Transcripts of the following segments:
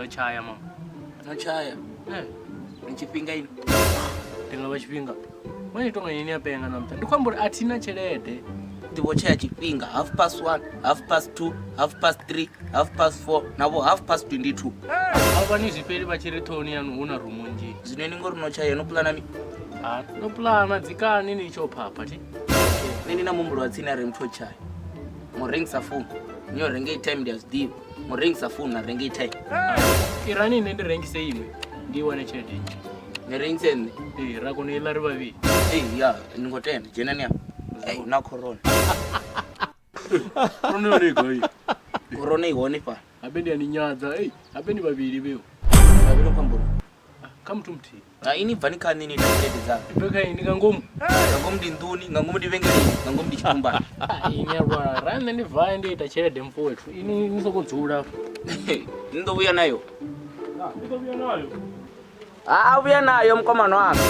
Ndo tshaya mama. No tshaya. Eh, Ndi tshifhinga ini. Ndi nga vha tshifhinga. Mani tonga ini ya penga na mutha. Ndi khou amba uri a thina tshelede. Ndi vho tshaya tshifhinga 1:30, 2:30, 3:30, 4:30 na vho 22:30. A vha ni zwifheli vha tshi ri ṱhohoni yanu hu na rumu nnzhi. Zwino ni ngori no tshaya no pulana mi. Ha, no pulana dzikani ni tsho phapha thi. Nṋe ndi na muhumbulo wa tsini a re muthu o tshaya. Murengisa founu. Ni yo renga airtime ndi a zwi ḓivha. Murengisa founu na renga airtime. Irani nṋe ndi rengise iṅwe ndi i wane tshelede nnzhi. Ni rengise nṋe. Ee, ra kona u iḽa ri vhavhili. Ee ya ni ngo tenda dzhenani afha. Ei hu na corona. Corona yone i gai? Corona i hone fhano. Habe ndi a ni nyadza. Ei, habe ni vhavhili vheo. Vhavhili u khou amba uri Kha muthu muthihi. Ha ini bvani kha nṋe ni ita tshelede dzanga. Ibve kha ini nga ngomu. Nga ngomu ndi nḓuni, nga ngomu ndi vhengeleni, nga ngomu ndi tshitumbani. Ini a lwala. Ra nṋe ndi vaye ndi ita tshelede mfowethu. Ini ni soko dzula. Ni ḓo vhuya nayo? Ndi ḓo vhuya nayo. Ha a vhuya nayo mukomana wanga.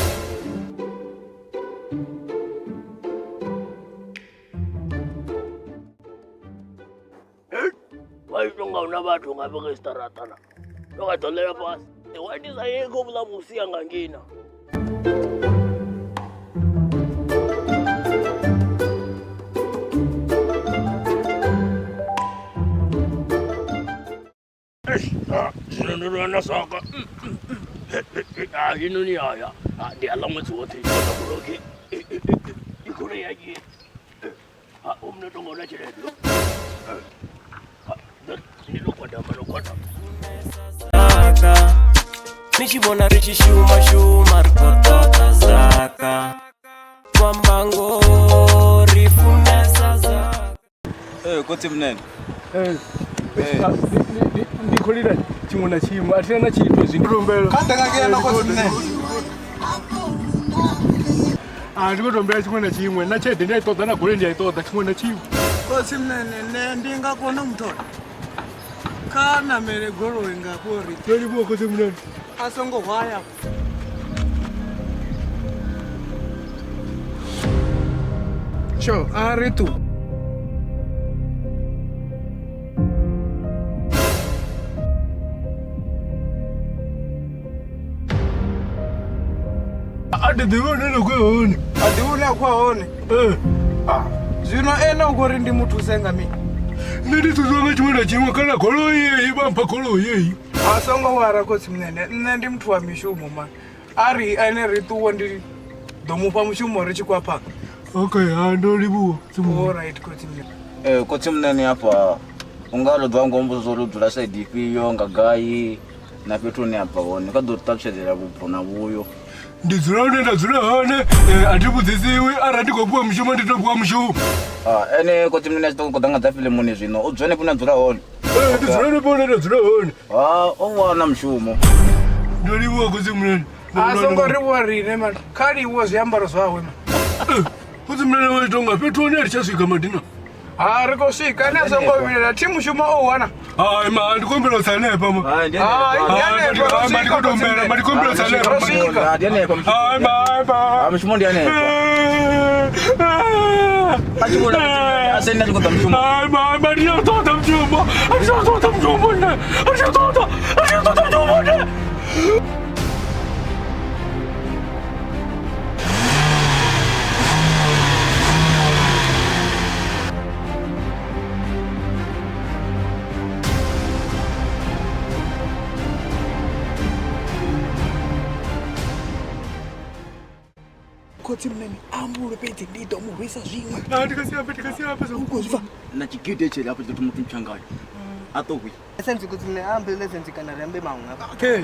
Vha ita unga huna vhathu nga vhege zwiṱaraṱa na ndo nga ḓo ḽela fhasi wa ndi sa ye kho vhuḽa vhusia nga ngina. Zwino ndo no na soka heinoni haya ndi aḽa ṅwedzi woṱhe goloi i goloi ya dzhia u mna tonga una tshelede ndi ndo gwadama ndo gwadama. Ni tshi vhona ri tshi shuma shuma ri khou ṱoḓa zaka kwambango ri funesa zaka. Ee, khotsi munene. Ee, ndi khou lila tshiṅwe na tshiṅwe a thina na tshithu hezwi ndi humbela. Kha ḓe nga ngeno khotsi munene. A ndi khou tou humbela tshiṅwe na tshiṅwe na tshelede ndi a i ṱoḓa na goloi ndi a i ṱoḓa tshiṅwe na tshiṅwe. Khotsi munene nṋe ndi nga kona u muthola kha namele goloi nga afho ri. Ndo livhuwa khotsi munene. A songo hwaya. Sure, a ri ṱuwe. A thi ḓivhi hune nda khou ya hone. A ḓivhi hune a khou ya hone. Ee. Ah, zwino ene u khou ri ndi mu thuse nga mini? Nṋe ndi thuswa nga tshiṅwe na tshiṅwe kana goloi yeyi vha mpha goloi yeyi. A songo wara khotsi munene, nṋe ndi muthu wa mishumo mani. A ri ene ri ṱuwe ndi ḓo mufha mushumo ri tshi khou ya phanḓa. Okay, ha ndo livhuwa. All right khotsi munene. Ee, khotsi munene hafha u nga ro ḓo ngo mbudzisa uri u dzula saidi ifhio nga gai na fhethu hune a bva hone kha ḓo ri ṱalutshedzela vhubvo na vhuyo. Ndi dzula hune nda dzula hone a thi vhudzisiwi arali ndi khou fhiwa mushumo ndi tou fhiwa mushumo. Ah, ene khotsi munene a tshi ḓo khou ḓa nga dza filimuni zwino u dzula henefho hune a dzula hone. Ee, ndi dzula henefho hune nda dzula hone. Ha, o wana mushumo. Ndo livhuwa khotsi munene. A songo livhuwa riṋe mani, kha livhuwe zwiambaro zwawe mani. Khotsi munene wa ita unga fhethu hone a ri tsha swika madina. Ha ri khou swika ene a songo vhilela thi mushumo o wana. Hai ma ndi khou humbela u tsa hanefha ma. Hai, ndi hanefha. Hai, ndi hanefha, ro Hai, ma ndi khou tou humbela, ma ndi khou humbela u tsa hanefha. Ro swika. Ha, ndi hanefha mushumo. Hai ma, hai ma. Ha, mushumo ndi hanefha. A tshi vhona a senda a tshi khou ḓa mushumo. Hai ma, ma ndi a ṱoḓa mushumo. A ndi a ṱoḓa mushumo nṋe. A ndi a ṱoḓa, a ndi a ṱoḓa mushumo nṋe. Khotsi munene ambulwe fhedzi ndi ḓo mu rwisa zwiṅwe. Na ndi nga si ambe, ndi nga si ambe zwa U khou zwi pfa? Na tshigidi hetshi hafha tshi ḓo thoma u thuntsha ngayo. A ṱohwi. Ḽaisentsi khotsi munene a ambe ḽaisentsi kana ri ambe maṅwe hafha. Okay.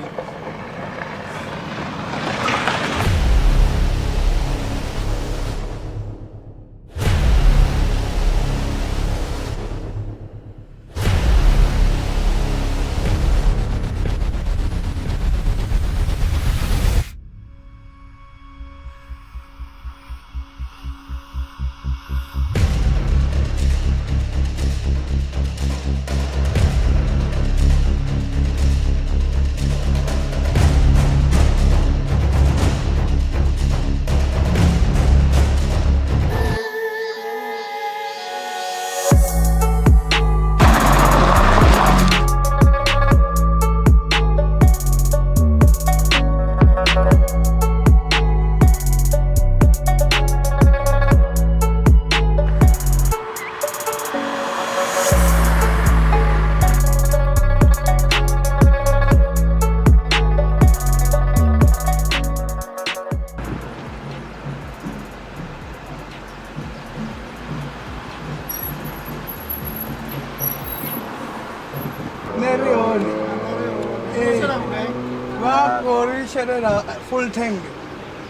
Vha khou ri shelela full tank.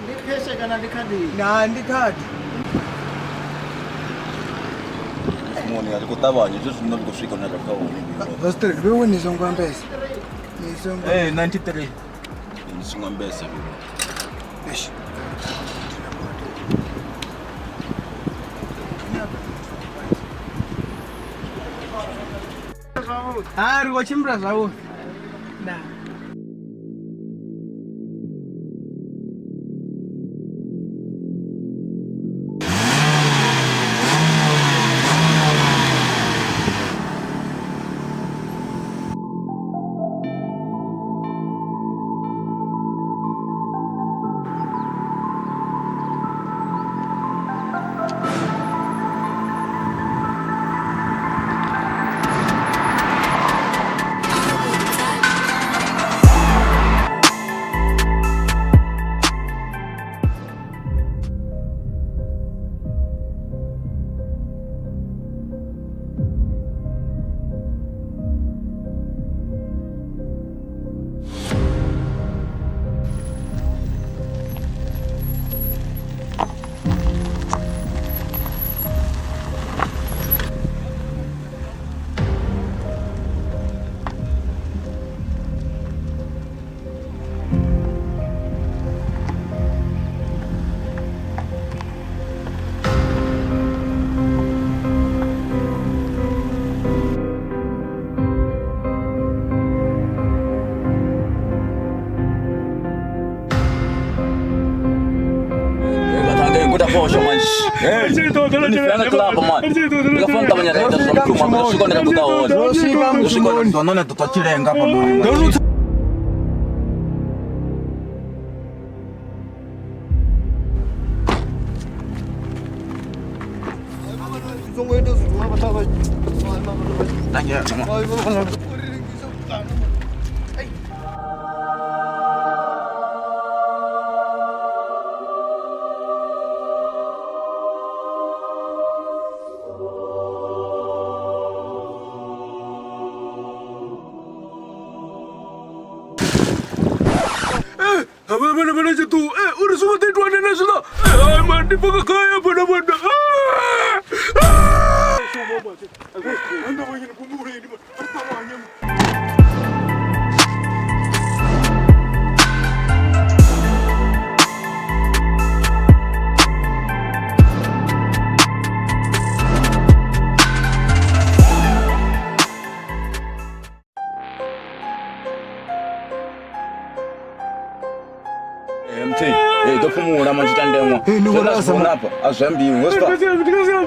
Ndi cash kana ndi khadi? Na ndi khadi. Mushumoni a ri khou ṱavhanya hezwi zwino ri khou swika hune ra khou ya hone. Hostel vhewe ni songo ambesa. Ni songo. Eh 93. Ni songo ambesa vhewe. Eish. Ha ri khou tshimbila zwavhuḓi. Ndaa.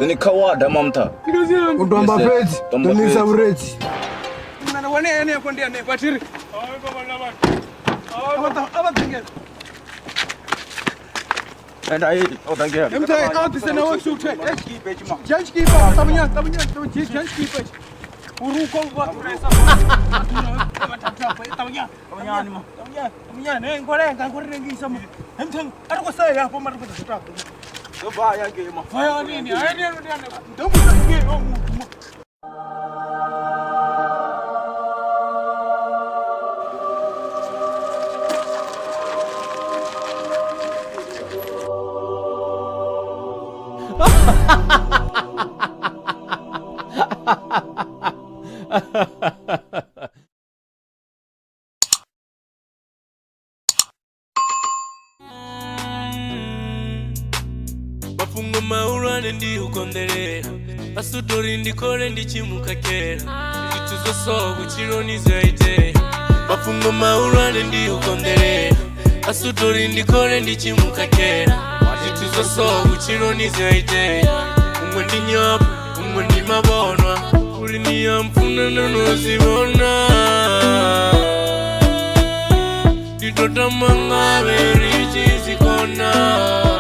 Ni U amba fhedzi, ḓo nisa vhuredzi. Mna wane henefho ndi hanefho a thi ri. A vha ḓingela. MT, a ḓise na wo shuthe. Dzhia tshikipa, ṱavhanya, ṱavhanya, dzhia tshikipa. Uri u khou vha ḓuresa. Ṱavhanya, ṱavhanya, ṱavhanya, ne ngolenga ngori rengisa mo. MT, a ri khou saela hafho mara ri khou ḓo tapa. Vaya nini? Hayi ndi hanefho. Ndo mu ngei o mu. Mafhungo mahulwane ndi u konḓelela a sutori ndi khole ndi tshi mukhakhela zwithu zwo so vhutshiloni zwi a itea. Mafhungo mahulwane ndi u konḓelela a sutori ndi khole ndi tshi mukhakhela zwithu zwo so vhutshiloni zwi a itea. Huṅwe ndi nyofho, huṅwe ndi mavhonwa, uri ni ya mpfuna ndo no zwi vhona. Ndi tou tama ngavhe ri tshi zwi kona.